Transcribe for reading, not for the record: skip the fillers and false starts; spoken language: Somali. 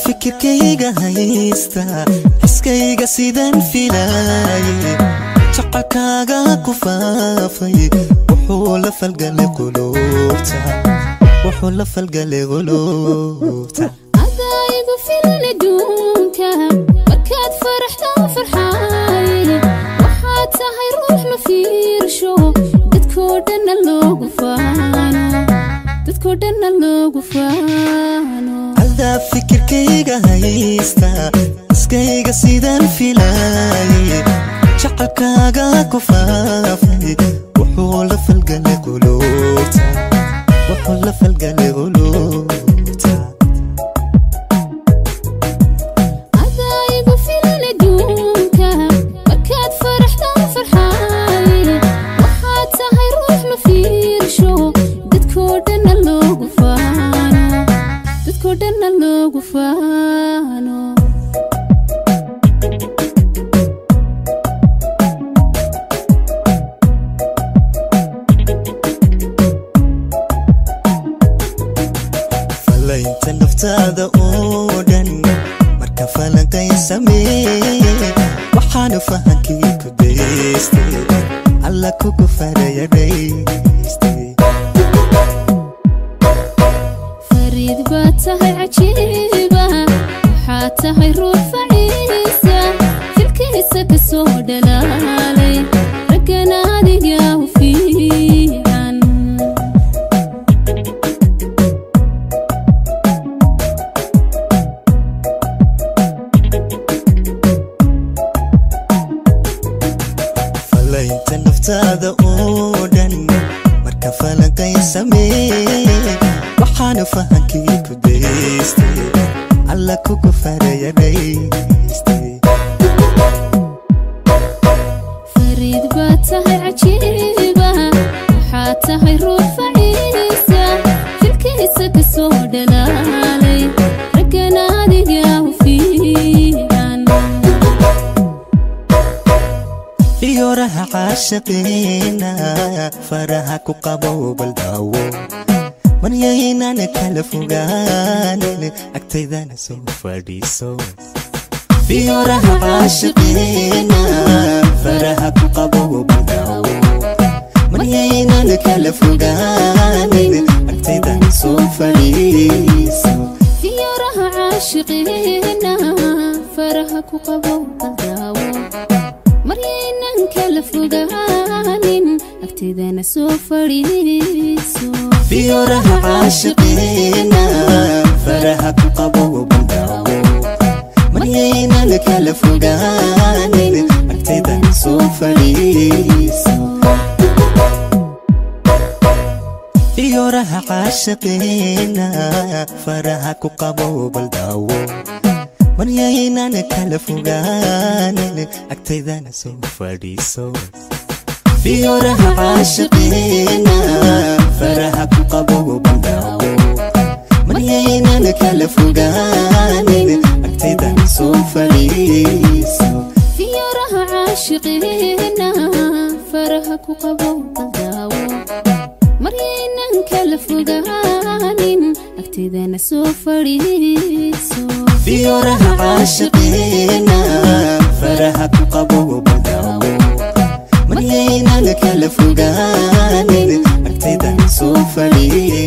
Fikirkayga haysta xiskayga sidaan filaayay jacalkaaga ku faafay wuxuu la falgalay quluubta wuxuu la falgalay quluubta adaa igu filan adduunka markaad faraxdan farxaay waxaad tahay ruux la fiirsho dadkoo dhanna loogu faano dadkoo dhanna loogu faano adaa fikirkayga haysta xiskayga sidaan filaayay jacalkaaga ku faafay wuxuu la falgalay quluubta wuxuu la falgalay quluubta adaa igu filan adduunka markaad faraxdan farxaay waxaad tahay ruux la fiirsho dadkoo dhanna loogu faano dadkoo dhanna loogu faano Falaynta naftaada oo dhan marka falanqay sameeye waxaanu fahankii ku daystay alla kugu farayadhaystay fariid baad tahay cajiiba waxaad tahay ruux faciisa filkiisa ka soo dhalaalay raggana adiga u fiican Falaynta naftaada oo dhan marka falanqay sameeye waxaanu fahankii ku daystay alla kugu farayadhaystay fariid baad tahay cajiiba waxaad tahay ruux faciisa filkiisa ka soo dhalaalay raggana adiga u fiican Fiyoraha caashiqiina faraha ku qabow baldaawo maryaynaan kala fogaanin agtaydana soo fadhiiso Fiyoraha caashiqiina faraha ku qabow baldaawo maryaynaan kala fogaanin agtaydana soo fadhiiso Fiyoraha caashiqiina faraha ku qabow baldaawo maryaynan kala fogaanin agteedana soo fadhiiso Fiyoraha caashiqiina faraha ku qabow baldaawo maryaynaan kala fogaanin agtaydana soo fadhiiso Fiyoraha caashiqiina faraha ku qabow baldaawo maryaynaan kala fogaanin agtaydana soo fadhiiso Fiyoraha caashiqiina faraha ku qabow baldaawo maryaynaan kala fogaanin agtaydana soo fadhiiso Fiyoraha caashiqiina faraha ku qabow baldaawo maryaynan kala fogaanin agteedana soo fadhiiso Fiyoraha caashiqiina faraha ku qabow baldaawo maryaynaan kala fogaanin agtaydana soo fadhiiso.